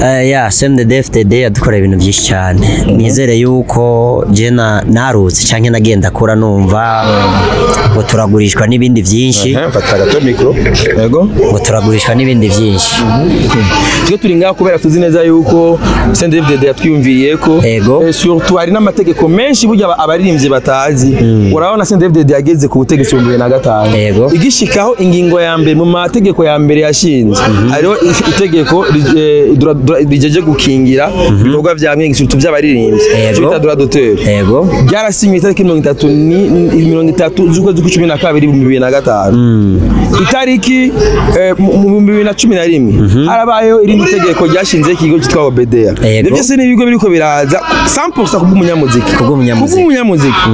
Ya CNDD-FDD yadukoreye ibintu byinshi cyane. Nizere yuko je narutse canke nagenda kura numva ngo turagurishwa n'ibindi byinshi, Mfata gato micro. Yego. ngo turagurishwa n'ibindi byinshi. Twe turi ngaha kubera tuzi neza yuko CNDD-FDD yatwiyumviriye ko Ego. Surtout hari n'amategeko menshi burya abaririmbyi batazi. Urabona CNDD-FDD yageze ku butegetsi mu 2005. Ego. Igishikaho ingingo ya mbere mu mategeko ya mbere yashinze, hariho itegeko rijeje gukingira ibikorwa vya mwingi, surtout by'abaririmbyi. Ego. Icyo bita droit d'auteur. Ego. Byarasinywe itariki 30 z'ukwezi kwa 12 2005. Itariki mu 2011 harabayeho irindi tegeko ryashinze ikigo cyitwa OBDA. Yego. Ibyo byose ni ibigo biriko biraza 100% kubw'umunyamuziki. Kubw'umunyamuziki. Kubw'umunyamuziki.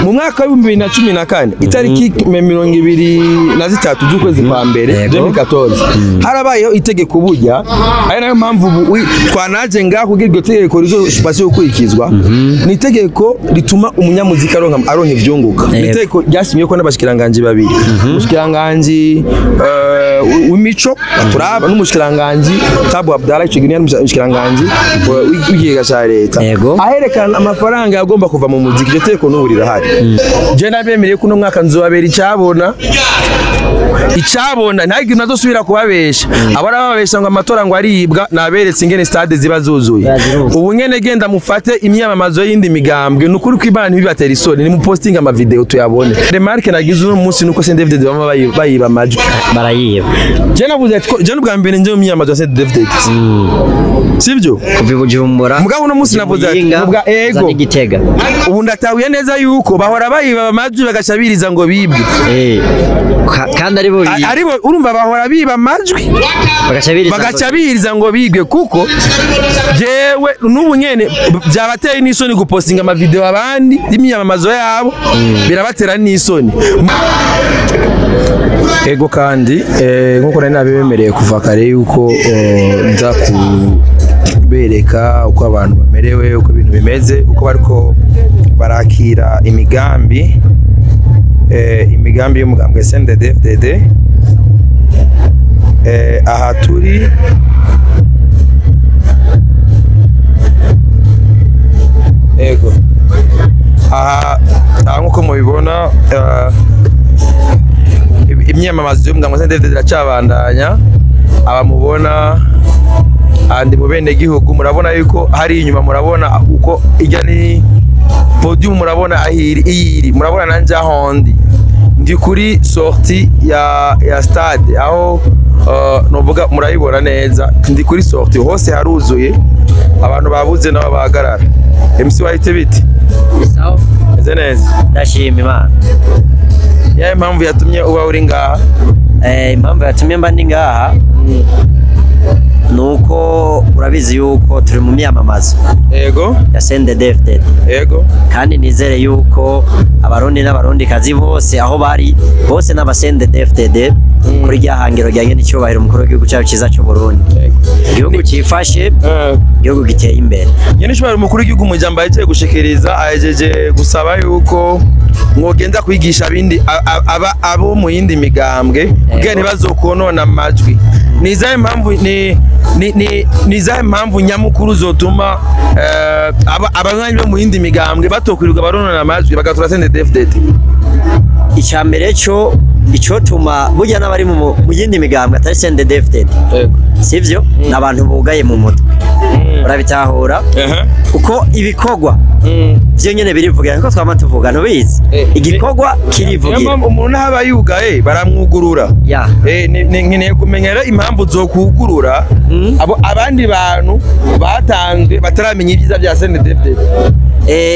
Mu mwaka wa 2014 itariki 23 z'ukwezi kwa mbere Yego. 2014 harabayeho itegeko burya, ari nayo mpamvu ubu twanaje ngaha kugira iryo tegeko rizobashe gukurikizwa. Ni itegeko rituma umunyamuziki aronka ivyunguka. Ni Yego. itegeko ryasinyiwe ko n'abashikiranganji babiri, umushikiranganji w'imico baturaba n'umushikiranganji Tabu Abdallah, ico gihe yari umushikiranganji w'ikigega ca leta, Yego. aherekana amafaranga yagomba kuva mu muziki. Iryo tegeko n'ubu rirahari. Je nabemereye ko uno mwaka nzobabera icyabona, icabona ntagire nazosubira kubabesha. Abara bababesha ngo amatora ngo aribwa, naberetse ingene stade ziba zuzuye. Ubu nyene genda mufate imyamamazo y'indi migambwe, nukuri ko Imana ntibibatera isoni, ni mupostinga ama video tuyabone. Remarque nagize uno munsi nuko CNDD-FDD bama bayiba amajwi. Barayiba. Je navuze ati ko je n'ubwa mbere nje mu myamamazo ya CNDD-FDD, sivyo? Kuva i Bujumbura. Mugabo uno munsi navuze ati Muyinga, ubwa ego uza n'Igitega. Ubu ndatahuye neza yuko bahora bayiba amajwi bagaca biriza ngo bibwe. Kandi ari bo biba. Aribo urumva bahora biba amajwi Bagaca biriza ngo- bagaca biriza ngo bigwe, kuko jewe n'ubu nyene byabateye n'isoni gupostinga ama video abandi y'imyamamazo yabo, birabatera n'isoni. Ego kandi nkuko nari nabibemereye kuva kare yuko nza kubereka uko abantu bamerewe, uko ibintu bimeze, uko bariko barakira imigambi y'umugambwe CNDD-FDD. Aha turi ego aha nkuko mubibona, imyamamazo y'umugambwe CNDD-FDD iracabandanya. Abamubona andi mu bene gihugu murabona yuko hari inyuma, murabona uko ijya ni podium, murabona ahiri iyiri, murabona nanje aho ndi kuri sortie ya stade aho novuga murayibona neza, ndi kuri sortie hose haruzuye abantu babuze nabo bahagarara. MC wahite biti Sawa. meze neza. Ndashima Imana. Yaye mpamvu yatumye uba uri ngaha? Impamvu yatumye mba ndi ngaha nuko urabizi yuko turi mu myamamazo Ego. ya CNDD-FDD. Ego. Kandi nizere yuko abarundi n'abarundikazi bose aho bari bose n'aba CNDD-FDD kuri rya hangiro rya n'icyubahiro umukuru w'igihugu cyacu cyiza cy'u Burundi, igihugu cyifashe, igihugu giteye imbere. Nyene ishobora umukuru w'igihugu mu jambo ahejeje gushikiriza, ahejeje gusaba yuko mwogenda kwigisha abindi abo mu yindi migambwe kugira ntibazokonona amajwi. Ni izahe mpamvu ni izahe mpamvu nyamukuru zotuma abanywanyi bo mu yindi migambwe batokwirirwa baronona amajwi bagatora CNDD-FDD? Icya mbere cyo icotuma burya n'abari mu yindi migambwe atari CNDD-FDD, Yego. sivyo, ni abantu bugaye mu mutwe, urabitahura, uko ibikorwa vyo nyene birivugira, niko twama tuvuga, ntubizi, igikorwa Niyo kirivugira. mpamvu umuntu ntaba yugaye baramwugurura. Ya. Nkeneye kumenya rero impamvu zokugurura abo abandi bantu batanzwe bataramenya ibyiza bya CNDD-FDD.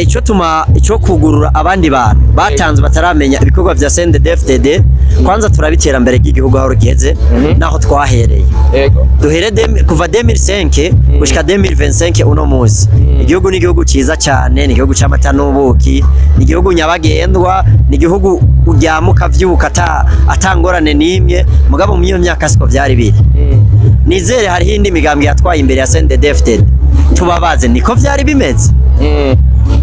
Ico tuma ico kugurura abandi bantu batanzwe bataramenya ibikorwa vya CNDD-FDD, kwanza turabitera mbere ry'igihugu aho rugeze naho twahereye. Yego. Duhere kuva 2005 gushika 2025 uno munsi, igihugu ni igihugu ciza cyane, ni igihugu c'amata n'ubuki, ni igihugu nyabagendwa, ni igihugu uryama ukavyuka atangorane n'imwe. Mugabo mu iyo myaka siko vyari biri. Nizere hariho indi migambwe yatwaye imbere ya CNDD-FDD, tubabaze niko vyari bimeze.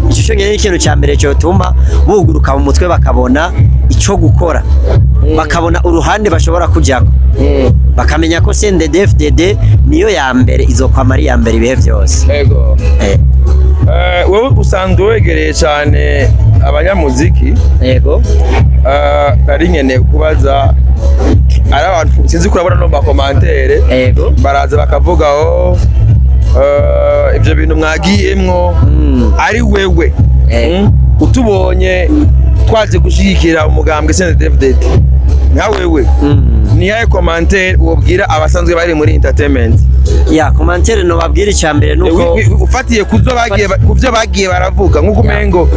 Ico cyo nyene ni ikintu ca mbere cyotuma buguruka mu mutwe bakabona ico gukora, bakabona uruhande bashobora kujako, bakamenya ko CNDD-FDD niyo ya mbere, izokwama ari iya mbere ibihe byose. Ego. Wowe usanzwe wegereye cyane abanyamuziki. Yego. Nari nkeneye kubaza, ari abantu sinzi ko urabona no mu ma commentaires, Yego. baraza bakavuga oh, ibyo bintu mwagiyemwo, ari wewe, utubonye twaje gushyigikira umugambwe CNDD-FDD, nka wewe, niyahe commentaire wobwira abasanzwe bari muri entertainment? Ya, commentaire no babwira, icya mbere nuko Ufatiye kuzo bagiye kuvyo bagiye baravuga, nkuko umengo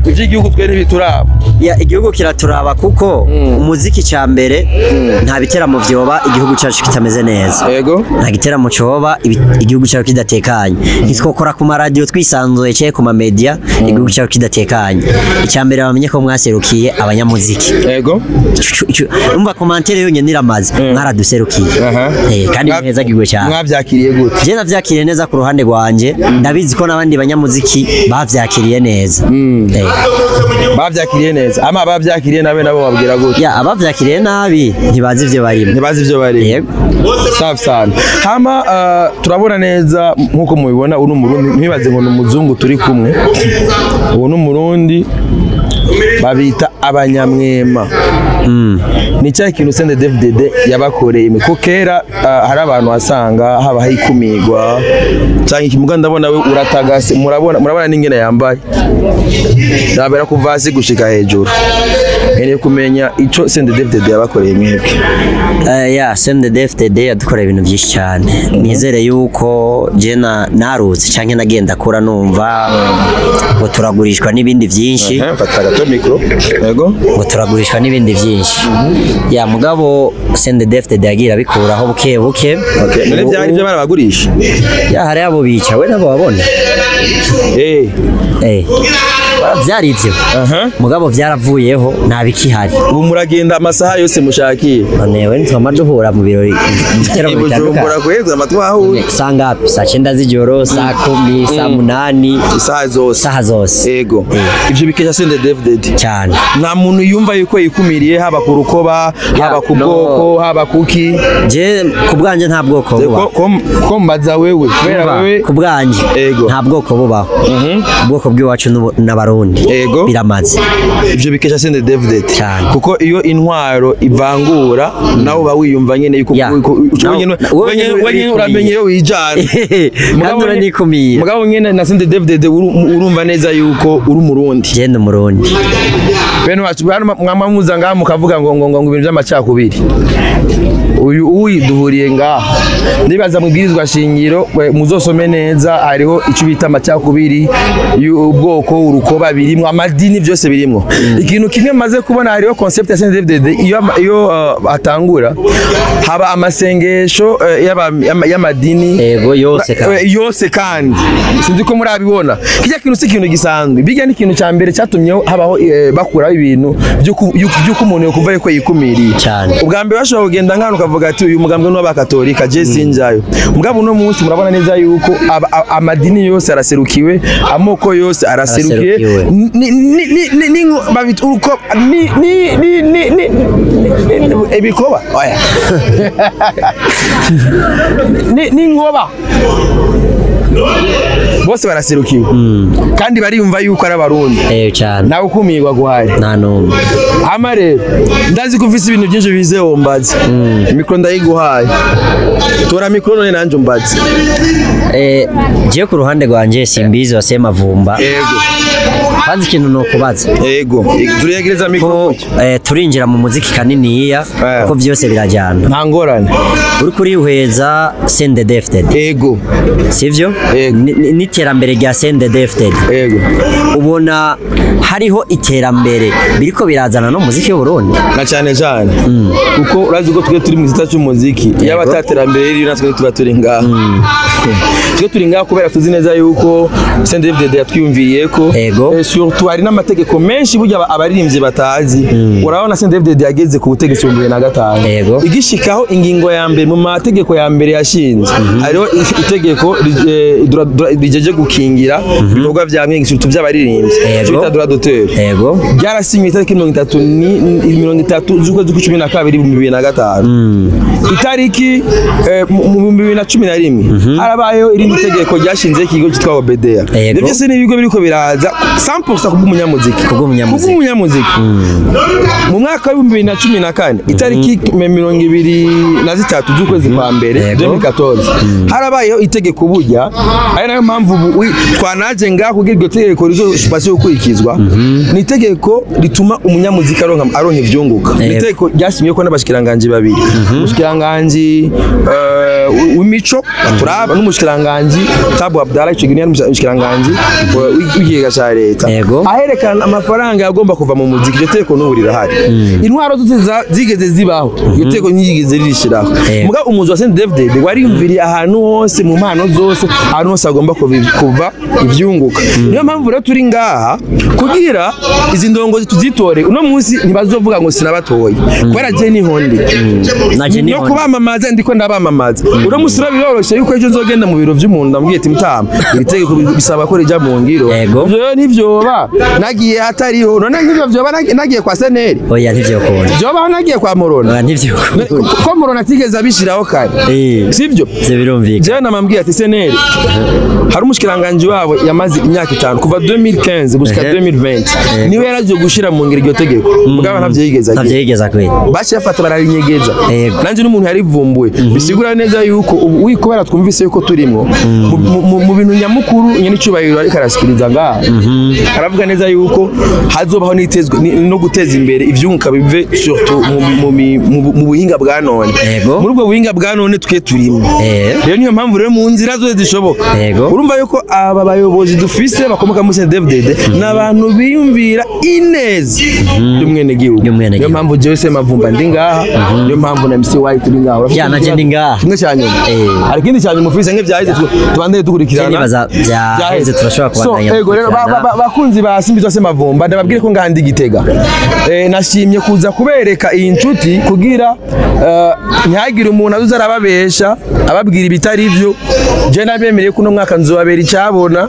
ivy'igihugu twe ntibituraba. Ya, igihugu kiraturaba, kuko umuziki, cya mbere, nta biteramo vyoba igihugu cyacu kitameze neza. Nta giteramo coba igihugu cyacu kidatekanye. Ntitwokora ku maradiyo twisanzuye cye ku mamedia igihugu cyacu kidatekanye. Icya mbere, bamenye ko mwaserukiye abanyamuziki. Umva, commentaire yonyine iramaze, mwaraduserukiye. Kandi muhezagirwe cyane. Mwavyakiriye gute? Je navyakiriye neza ku ruhande rwanje, ndabizi ko n'abandi banyamuziki bavyakiriye neza. Bavyakiriye neza, ama bavyakiriye nabe nabo babwira gute? Ya, abavyakiriye nabi ntibazi ivyo barimo. Ntibazi ivyo bari. Yego. Safi sana. Hama turabona neza nkuko mubibona, uri umurundi, ntibaze ngo ni umuzungu turi kumwe, ubu ni umurundi, babita abanyamwema. Ni cya kintu CNDD-FDD yabakoreye ko kera, hari abantu wasanga haba hikumigwa cyangwa ikimuga. Ndabona we uratagase, murabona n'ingene yambaye, nabera kuva hasi gushika hejuru. Nkeneye kumenya ico CNDD-FDD yabakoreye mwebwe. Ya, CNDD-FDD yadukoreye ibintu byinshi cyane. Nizere yuko je narutse canke nagenda kura numva ngo turagurishwa n'ibindi byinshi. Mfata gato micro. Yego. Ngo turagurishwa n'ibindi byinshi. Ya, mugabo CNDD-FDD yagiye abikuraho buke buke. Okay, none byari byo barabagurisha? Ya, hari abo bica, we nabo babona. Byari ivyo. Mugabo byaravuyeho, nta bikihari. Ubu muragenda amasaha yose mushakiye? None we ntitwama duhura mu birori, ibiteramo Bujumbura bitandukanye? Kwegura amatwi. Saa ngapi? Saa 9 z'ijoro, saa 10, saa 8. Isaha zose. Saha zose. Yego, ivyo bikesha CNDD-FDD. Cyane. Nta muntu yumva yuko yikumiriye, haba ku rukoba, haba ku No. bwoko, haba kuki? Je ku bwanjye nta bwoko bubaho. Ko mbaza wewe kubera Umva, wewe. ku bwanjye Ego. nta bwoko bubaho. Ubwoko bw'iwacu n'abarundi. Ego. Biramaze. Ivyo bikesha CNDD-FDD. Cyane. Kuko iyo intwaro ivangura, nawe uba wiyumva nyene yuko Wowe nyene wenyene uramenye iyo wijana. Kandi uranikumira. Mugabo nyene na CNDD-FDD urumva neza yuko uri umurundi. Je ndi umurundi. Bene wacu hano mwama muza ngaha mukavuga ngo ibintu by'amacakubiri. Uyu uyi duhuriye ngaha, ndibaza mu bwirizwa shingiro muzosome neza, hariho icyo bita amacakubiri y'ubwoko, urukoba birimwo, amadini, byose birimwo. Ikintu kimwe maze kubona, hariho concept ya CNDD-FDD, iyo atangura haba amasengesho y'amadini. Ego, yose kandi. Yose kandi sinzi ko murabibona, kijya kintu si ikintu gisanzwe. Bijya ni ikintu cya mbere cyatumye habaho bakuraho ibintu by'uko umuntu yokumva yuko yikumiriye. Cyane. Ubwa mbere bashobora kugenda nk'ahantu ukavuga ati uyu mugambwe ni uw'abakatolika, je sinjayo. Mugabo uno munsi murabona neza yuko amadini yose araserukiwe, amoko yose araserukiye. Araserukiwe. Ni babita uruko ni ibikoba, oya, ni inkoba, bose baraserukiwe kandi bariyumva yuko ari abarundi. Cyane. Nawe ukumirwa guhari? Nta n'umwe. Hama rero ndazi ko ufise ibintu byinshi bize wombaza, mikoro ndayiguhaye, tora mikoro none nanje umbaze. Je ku ruhande rwanje simbizi wa Semavumba. Yego. Kwanza ikintu nokubaza. Yego, turiyegereza mikoro. Ko turinjira mu muziki kaniniya, kuko byose birajyana. Nta ngorane. Uri kurihweza CNDD-FDD. Yego. Sivyo? Yego. N'iterambere rya CNDD-FDD. Yego. Ubona hariho iterambere biriko birazana no muziki w'Uburundi? Na cyane cyane, kuko urazi ko twe turi mu gisata cy'umuziki, iyo abataterambere riri natwe tuba turi ngaha. Twe turi ngaha kubera tuzi neza yuko CNDD-FDD yatwiyumviriye ko Yego. Surtout hari n'amategeko menshi burya abaririmbyi batazi. Urabona CNDD-FDD yageze ku butegetsi mu 2005. Yego. Igishikaho, ingingo ya mbere mu mategeko ya mbere yashinze, hariho itegeko rijeje gukingira ibikorwa vya mwenge, surtout by'abaririmbyi, Yego. icyo bita droit d'auteur. Byarasinywe itariki 30 z'ukwezi kw'icumi na kabiri mu 2005. Itariki mu 2011 harabayeho irindi tegeko ryashinze ikigo cyitwa OBDA. Yego. Ibyo byose ni ibigo biriko biraza 100% kubw'umunyamuziki. Kubw'umunyamuziki. Kubw'umunyamuziki. Mu mwaka wa 2014, itariki 23 z'ukwezi kwa mbere 2014, harabayeho itegeko burya, ari nayo mpamvu ubu twanaje ngaho kugira iryo tegeko rizobashe gukurikizwa. Ni itegeko rituma umunyamuziki aronka ivyunguka. Ni itegeko ryasinyiwe ko n'abashikiranganji babiri, umushikiranganji w'imico baturaba n'umushikiranganji Tabu Abdallah, ico gihe yari umushikiranganji w'ikigega ca leta, aherekana amafaranga yagomba kuva mu muziki. Iryo tegeko n'ubu rirahari. Intwaro zose zigeze zibaho, iryo tegeko ntiyigeze ririshiraho. Mugabo umuzi wa CNDD-FDD wariyumviriye ahantu hose, mu mpano zose, ahantu hose hagomba kuva ivyunguka. Niyo mpamvu rero turi ngaha kugira izi ndongozi tuzitore. Uno munsi ntibazovuga ngo sinabatoye, kubera je niho ndi. Naje no niho. Kubamamaza, ndiko ndabamamaza uno munsi. Rero biroroshe yuko ejo nzogenda mu biro vy'umuntu ndamubwiye ati: "Mutama, iri tegeko bisaba ko rija mu ngiro." Ivyo rero ntivyoba nagiye hatariho. None nk'ivyo vyoba nagiye kwa seneri? Oya, ntivyokunda. Vyobaho nagiye kwa Morona? Oya, ntivyokunda. Ko Morona atigeze abishiraho kare, sivyo? Ivyo birumvikana. Jewe namambwiye ati: "Seneri, hari umushikiranganji wabo yamaze imyaka 5 kuva 2015 gushika 2020, niwe yaragiye gushira mu ngiro iryo tegeko, mugabo ntavyo yigeze agira." Ntavyo yigeze akwira. Baciye bafata bararinyegeza. Nanje n'umuntu yarivumbuye. Bisigura neza yuko ubu kubera twumvise yuko turimwo mu bintu nyamukuru, nyene icubahiro ariko arashikiriza ngaha, aravuga neza yuko hazobaho n'itezwe no guteza imbere ivyunguka bive surtout mu buhinga bwa none. Muri ubwo buhinga bwa none twe turimo. Rero niyo mpamvu rero mu nzira zose zishoboka, urumva yuko aba bayobozi dufise bakomoka muri CNDD-FDD ni abantu biyumvira ineza y'umwenegihugu. Y'umwenegihugu. Niyo mpamvu jewe Semavumba ndi ngaha, niyo mpamvu na MC White uri ngaha. Urafite Ya, naje ndi ngaha. Kimwe cya nyuma, hari ikindi cya nyuma ufise nk'ivyaheze tubandanye dukurikirana? Nibaza vyaheze, turashobora kubandanya So, ego rero dukurikirana. bakunzi ba Simbi zose Mavumba, ndababwire ko ngaha ndi Gitega. Nashimye kuza kubereka iyi nshuti kugira ntihagire umuntu azoza arababesha ababwira ibitari byo. Je nabemereye ko uno mwaka nzobabera icyabona,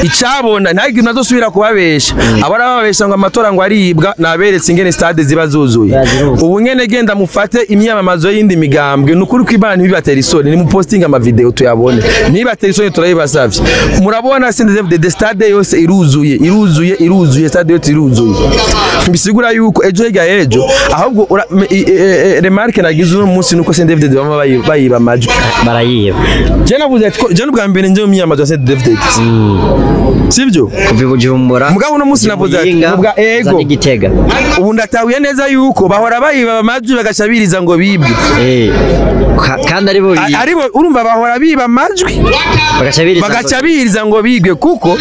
icabona. Ntihagire umuntu azosubira kubabesha. Abara bababesha ngo amatora ngo aribwa, naberetse ingene stade ziba zuzuye. Yaziruzuye. Ubu nyene genda mufate imyamamazo y'indi migambwe, ni ukuri kw'Imana, ntibibatera isoni, nimupostinga amavideo tuyabone, ntibibatera isoni, turabibasavye. Murabona CNDD-FDD stade yose iruzuye, iruzuye, iruzuye, stade yose iruzuye. Bisigura yuko ejo hirya y'ejo ahubwo remarque nagize uno munsi nuko CNDD-FDD bama bayiba amajwi. Barayiba. Je navuze ati ko je n'ubwa mbere nje mu myamamazo ya CNDD-FDD, sibyo? Kuva i Bujumbura. Mugabo uno munsi navuze ati Muyinga, ubwa ego uza n'Igitega. Ubu ndatahuye neza yuko bahora bayiba amajwi bagaca biriza ngo bibwe. Kandi ari bo biba. Aribo urumva bahora biba amajwi Bagaca biriza. Bagaca biriza ngo bigwe, kuko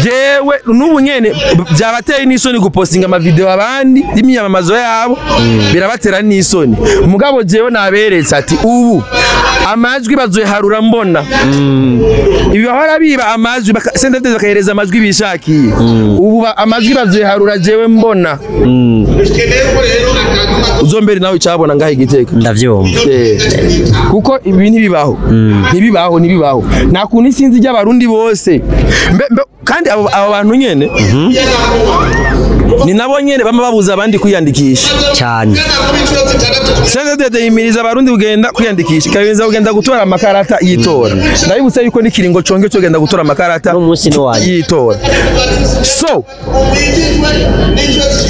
jewe n'ubu nyene byabateye n'isoni gupostinga amavideo abandi y'imyamamazo yabo, birabatera n'isoni. Mugabo jewe naberetse ati ubu amajwi bazoyaharura mbona. Ibi bahora biba amajwi CNDD bakahereza amajwi bishakiye, ubu amajwi bazoyaharura jewe mbona. Uzombere nawe icabona ngaho Igitega. Ndavyumva. Kuko ibi ntibibaho, ntibibaho, ntibibaho. Nta kuntu isinzi ry'abarundi bose kandi abo bantu nyene ni nabo nyene bama babuza abandi kwiyandikisha. Cyane. CNDD yimiriza abarundi kugenda kwiyandikisha, ikabiriza kugenda gutora amakarata y'itora. Ndabibutsa yuko n'ikiringo conge cyo kugenda gutora amakarata N'umunsi n'uwanyu. y'itora. So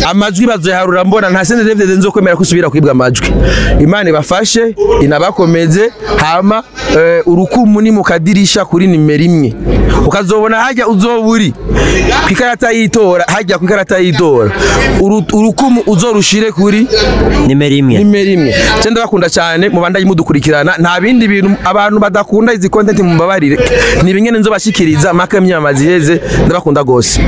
amajwi bazoyaharura mbona. Nta CNDD nzokwemera ko isubira kwibwa amajwi. Imana ibafashe inabakomeze. Hama urukumu ni mu kadirisha kuri nimero 1, ukazobona hajya uzoba uri ku ikarata y'itora, hajya ku ikarata y'itora urukumu uzorushire kuri Nimero 1. Nimero 1. Je ndabakunda cyane, mubandanye mudukurikirana. Nta bindi bintu, abantu badakunda izi content mumbabarire, ni bimwe nzobashikiriza maka imyamamazi iheze. Ndabakunda gose.